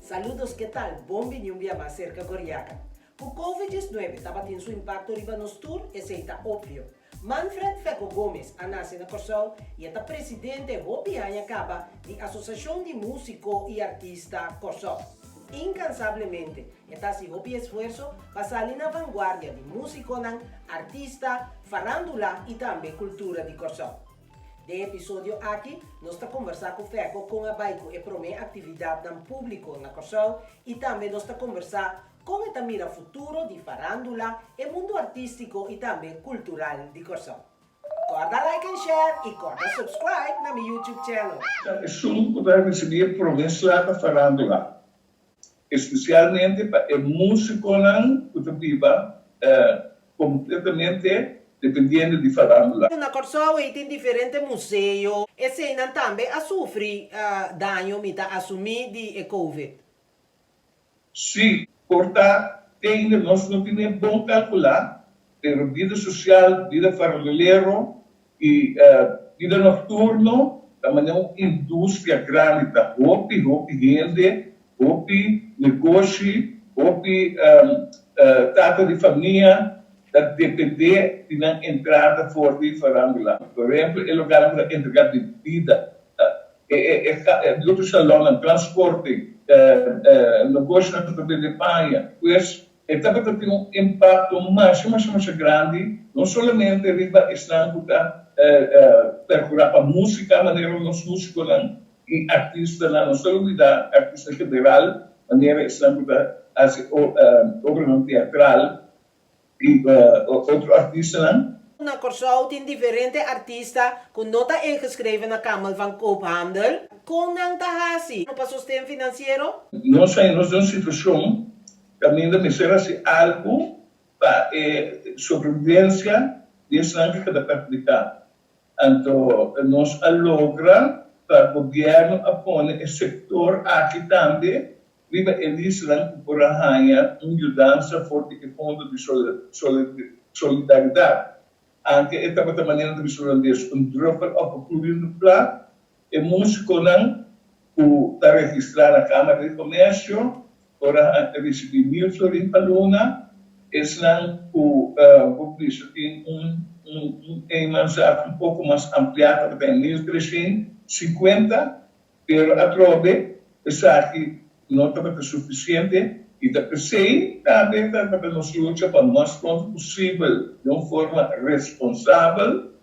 Saludos, ke tal? Bon bini un bia mas serka Goriaka. Ku Covid 19 tabatin su impakto riba nos tur, esei ta opvio. Manfred Feco Gomez a nase na Kòrsou i e ta presidente hopi aña kaba di Asosashon di Músiko i Artista Kòrsou. Inkansablemente e ta hasi hopi esfuerso pa sali na vanguardia di músikonan, artista, farándula i tambe kultura di Kòrsou. Den e episodio aki nos ta kombersá ku Feco kon a bai ku e promé aktividatnan públiko na Kòrsou i tambe nos ta kombersá kon e ta mira futuro di farándula, e mundu artístiko i tambe kultural di Kòrsou. Kòrda like and share i kòrda subscribe na mi YouTube channel. Esun ku ta risibí e promé sla ta farándula, espesialmente pa e músikonan ku ta biba kompletamente dependiendo di farándula. Na Kòrsou ei tin diferente museo. Eseinan tambe a sufri daño, mi ta asumí, di e Covid. Sí, por ta te ainda nos no tin e bon kalkulá, pero bida sosial, bida farandulero i bida nokturno ta manera un industria grandi, ta hopi hopi hende, hopi negoshi, hopi tata di famia ta dependé di nan entrada for di farandula. Por ehempel e lokalnan ku ta entregá bibida. E otro salonnan, transporte, negoshonan ku ta bende paña. Pues e tabata tin un impakto masha masha masha grandi, no solamente riba esnan ku ta perkurá pa músika manera nos músikonan i artistanan, nos ta lubidá artista general manera esnan ku ta hasi obranan teatral, I otro artistanan. Na Kòrsou tin diferente artista ku no ta ingeschreven na Kamer van Koophandel. Kon nan ta hasi pa sosten finansiero? Nos a nos den un situashon kaminda mester hasi algu pa e sobrevivensia di esnan ku keda perhudiká. Anto nos a logra pa gobièrnu a pone e sektor aki tambe Riba e listanan ku por a haña un yudansa for di e Fondo di Solidaridat, anke e tabata manera ta bisa hulandes un druppel op een gloeiende plaat, e músikonan ku ta registrá na Kámara di Komèrsio por a risibí mil florin pa luna, esnan ku por bisa tin un eenmanszaak un poko mas ampliá tabata e 1350. Pero atrobe esaki no tabata sufisiente i ta p'esei tambe tabata nos lucha pa mas pronto posibel den un forma responsabel,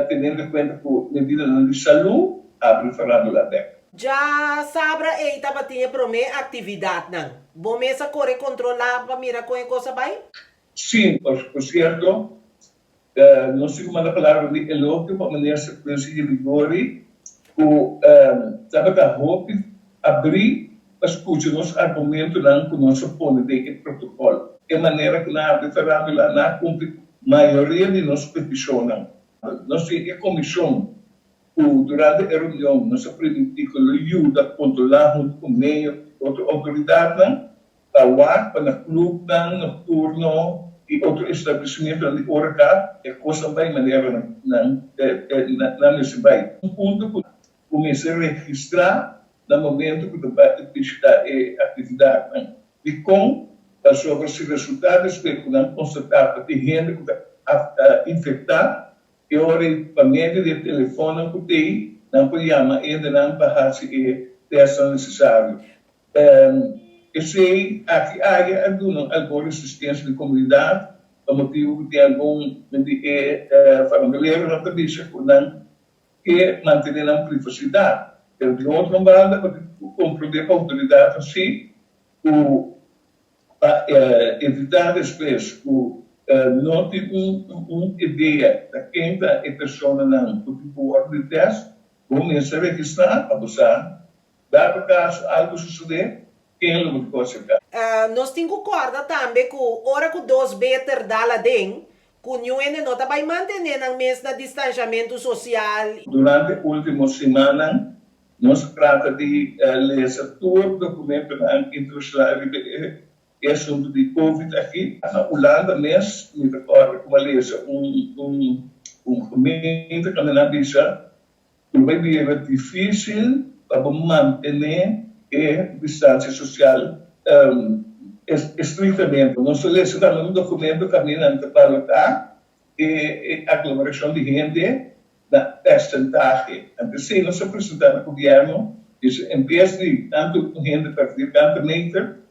teniendo kuenta ku medidanan di salú, abri farándula bèk. Djasabra ei tabatin e promé aktividatnan. Bo mes a kore kontrolá pa mira kon e kos a bai? Sí, por sierto, Nos tin ku manda palabra di elogio pa Minister Quincy Girigorie ku tabata hopi abrí pa skucha nos argumentonan ku nos a pone den e protokòl. E manera ku nan a habri farándula nan a kumpli ku mayoria di nos petishonnan. Nos tin e komishon ku durante e reunion nos a primintí ku lo yuda kontrolá huntu ku mayor i otro outoridatnan Ta wak pa na clubnan nocturno y otro establecimentonan di horeca e cosnan bay manera nan nan mester bay. Un punto cu cu mester registra na momento cu ta bay bishita e actividadnan. Dicon? Pasobra si resulta despues cu nan constata cu tin hende cu ta infecta, e ora ey pa medio di e telefonnan cu t'ey nan por yama e hendenan pa haci e testnan necesario. Esei aki aya a duna algun resistensia di komunidat pa motibu ku tin algun di e farandeleronan ta bisa ku nan ke mantené nan privasidat. Pero di otro banda bo tin ku komprondé pa outoridatnan si ku pa evitá despues ku no tin un idea ta ken ta e personanan ku tin ku wòrdu di tèst, bo mester registrá pa bo sa Dado caso algo sucede, ken lo bo ta por acerca? Nos tin cu corda tambe cu ora cu dos beter dal aden, cu niun hende no ta bay mantene nan mes na distanciamento social. Durante ultimo simannan nos a trata di lesa tur documentonan internacional riba e asunto di covid aki. Na Hulanda mes mi ta corda cu mi a lesa un gemeente caminda nan bisa Lo bai bira difísil pa bo mantené e E distancia social estrictamente. Nos ta lesa tambe un documento caminda nan ta balota e aglomeracion di hende na percentahe. Anto esey nos a presenta na gobierno, dice en bes di tanto un hende per vierkante meter,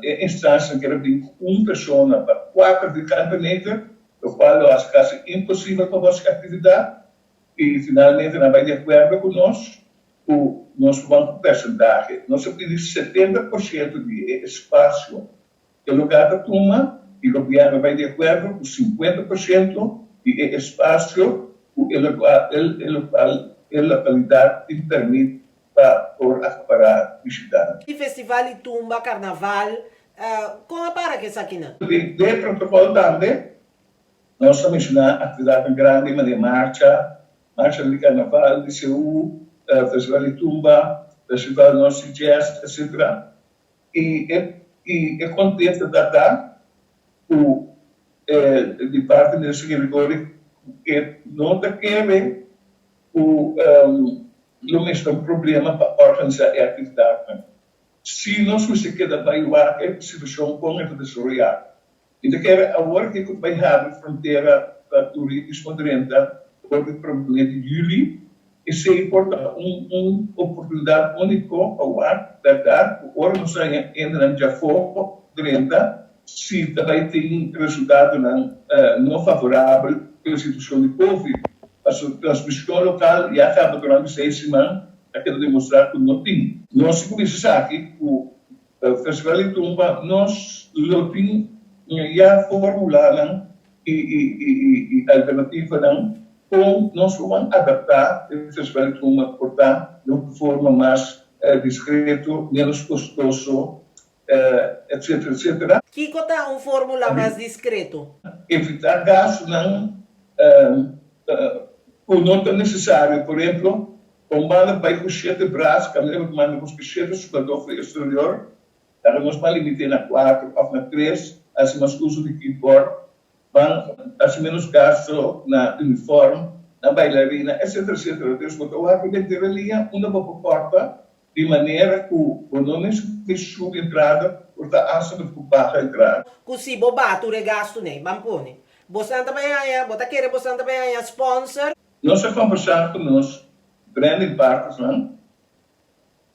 e instancianan kier a bin cu un persona pa cuater vierkante meter, locual lo haci casi imposibel pa boso actividad. Y finalmente nan bay di acuerdo cu nos cu nos por ban cu percentahe. Nos a pidi 70% di e espacio e lugar ta tuma y gobierno a bay di acuerdo cu 50% di e espacio cu e e localidad tin permit pa por acapara bishitante. E festival di tumba, carnaval, con a para cu esakinan? Den e protocol tambe Nos ta menshoná aktividatnan grandi manera marcha, marcha di karnaval di Seú, festival di tumba, festival North Sea Jazz, etcetera. I e i e kontesta ta ta ku di parti Minister Girigorie ku e no ta kere ku lo mester un problema pa organisá e aktividatnan. Si nos mester keda bai wak e situashon kon e ta desaroyá. Mi ta kere awor ke ku bai habri frontera pa turismo drenta for di prome di juli, esei por ta un un oportunidat uniko pa wak bèrdat ku ora nos haña hendenan djafó drenta si ta bai tin resultadonan no favorabel ku e situashon di covid. Pasobra transmishon lokal ya kaba durante seis siman a keda demostrá ku no tin. Nos kuminsa esaki ku Festival di Tumba nos lo tin ya formulanan y alternativanan con nos lo ban adapta e Festival di Tumba por ta den un forma mas discreto, menos costoso, etcetera, etcetera. Kico ta un formula mas discreto? Evita gastonan cu no ta necesario, por ehemplo, Un banda bai ku shete bras, kaminda ku manda buska shete sukadó for eksterior, laga nos ban limit'é na kuater òf na tres, hasi mas uso di keyboard, ban hasi ménos gasto na unifòrm, na bailarina, etsetera, etsetera. Dus bo ta wak riba henter e liña unda bo por kòrta di manera ku bo no mester subi entrada, por ta asta bo ta por baha entrada. Ku si bo baha tur e gastunan, ban pone bosan ta bai haña, bo ta kere bosan ta bai haña sponsor? Nos a kombersá ku nos branding partnersnan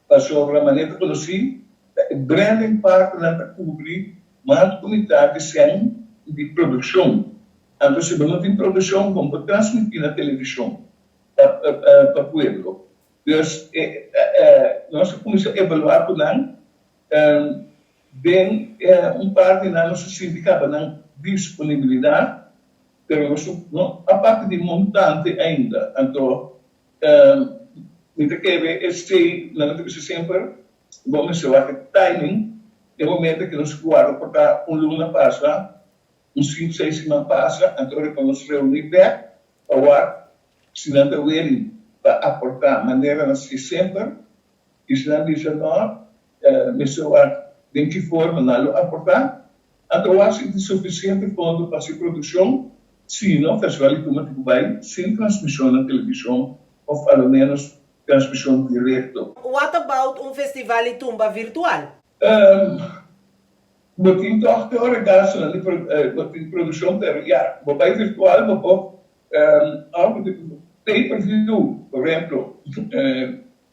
pasobra manera ta konosí ta e branding partnernan ta kubri mas ku mitar di sèn di produkshon. Anto si bo no tin produkshon bo no por transmití na televishon pa pa pueblo. Dus nos a kuminsá evaluá ku nan den un parti nan nos a sinti kaba nan disponibilidat. Pero nos no a papia di montante ainda. Anto mi ta kere esei nan ta bisa semper, bo mester wak e timing, e momento ke nos guarda por ta un luna pasa, un sinku seis siman pasa, anto ora ku nos reuni bek pa wak si nan ta willing pa aporta manera nan si semper, i si nan bisa no, mester wak den ki forma nan lo aporta. Anto wak si tin sufisiente fondo pa si produkshon, si no, Festival di Tumba tin ku bai sin transmishon na televishon òf a lo ménos transmishon direkto. What about un festival di tumba virtual? Bo tin tòg te ora gastunan di bo tin produkshon, pero ya, bo bai virtual bo por òf pay per view, por ehemplo.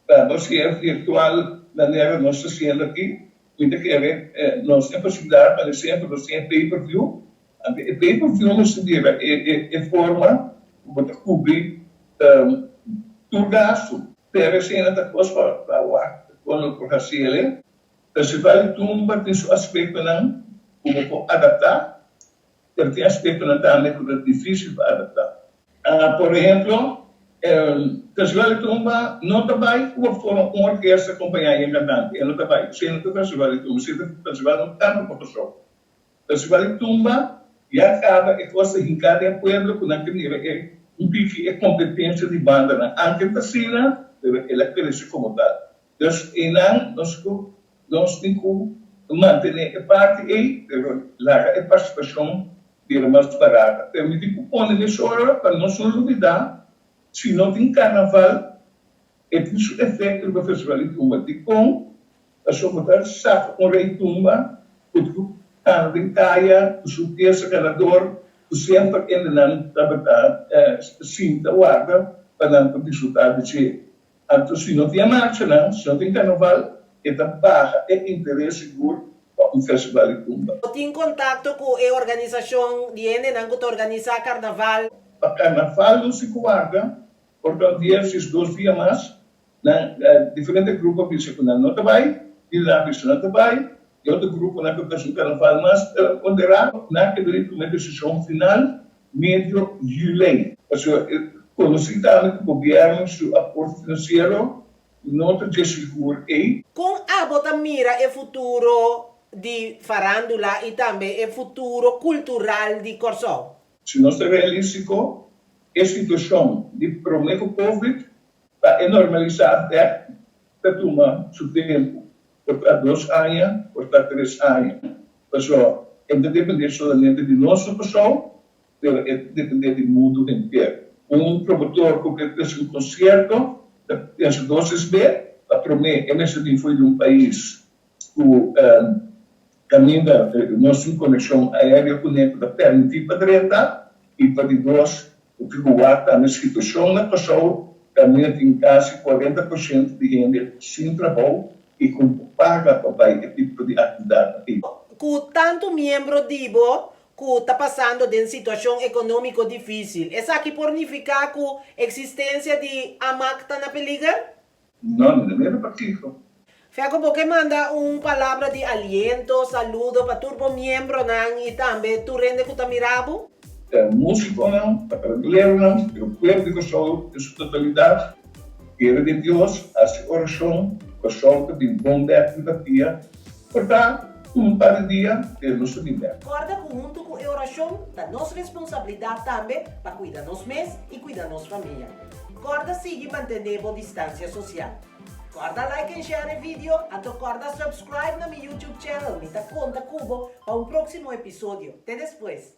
Pa nos hasié virtual manera nos ta hasiendo aki, mi ta kere nos tin posibilidat pa semper nos tin e pay per view. Anto e pay per view mester bira e forma ku bo ta kubri tur gastu. Pero esei no ta kos pa wak kon lo por hasiel. Festival di Tumba tin su aspektonan ku bo por adaptá, pero tin aspektonan tambe ku ta difísil pa adaptá. Por ehemplo, Festival di Tumba no ta bai ku bo forma un orkesta kompañá i e kantante. E no ta bai. Esei no ta Festival di Tumba. Esei ta Festival no tantu pa Kòrsou. Festival di Tumba ya kaba e kos ta hinká den pueblo ku nan ke mira e un tiki e kompetensia di bandanan. Anke ta asina, pero el a krese komo tal. Dus einan nos ku nos tin ku mantené e parti ei, pero laga e partisipashon bira mas barata. Pero mi tin ku pone mesora pa nos no lubidá, si no tin karnaval e tin su efekto riba Festival di Tumba. Dikon? Pasobra bo ta saka un rei tumba ku ta kana den kaya ku su piesa ganador ku semper hendenan tabata sinta warda pa nan por disfrutá di dje. Anto si no tin e marchanan, si no tin karnaval, e ta baha e interes sigur pa un festival di tumba. Bo tin kontakto ku e organisashon di hendenan ku ta organisá karnaval? Pa karnaval nos tin ku warda por ta un dia si dos dia mas. Nan diferente grupo a bisa ku nan no ta bai, i nan a bisa nan ta bai, i otro gruponan ku ta hasi un karnaval mas ponderá, nan a keda di tuma e desishon final medio yüli. Pasobra e konosí tambe ku gobièrnu su aporte finansiero no ta dje sigur ei. Kon abo ta mira e futuro di farándula i tambe e futuro kultural di Kòrsou? Si nos ta realístiko, e situashon di promé ku Covid Pa e normalisá bèk ta tuma su tempu, por ta dos aña, por ta tres aña. Pasobra e no ta dependé solamente di nos na Kòrsou, pero e ta dependé di mundu henter. Un promotor ku ke trese un konsierto ta pensa dos es be, pa promé e mester bin for di un pais ku kaminda nos tin konekshon aéreo kuné ku ta permití pa drenta, i pa di dos Ku tin ku wak tambe situashon na Kòrsou kaminda tin kasi 40% di hende sin trabou i ku no paga pa bai e tipo di aktividatnan ei. Ku tantu miembro di bo ku ta pasando den situashon ekonómiko difísil, esaki por nifiká ku eksistensia di amak ta na peliger? No, mi no mira pa kiko. Fèko bo ke manda un palabra di aliento, saludo pa tur bo miembronan i tambe tur hende ku ta mira bo? E músikonan, e parandeleronan, e pueblo di Kòrsou den su totalidat, kere den Dios, hasi orashon, Kòrsou ta bin bon bèk riba pia, por ta un par di dia, pero nos ta bin bèk. Kòrda ku huntu ku e orashon ta nos responsabilidat tambe pa kuida nos mes i kuida nos famia. Kòrda sigui mantené bo distansia sosial. Kòrda like en share e video, anto kòrda subscribe na mi YouTube channel. Mi ta konta ku bo pa un próksimo episodio. Te despues!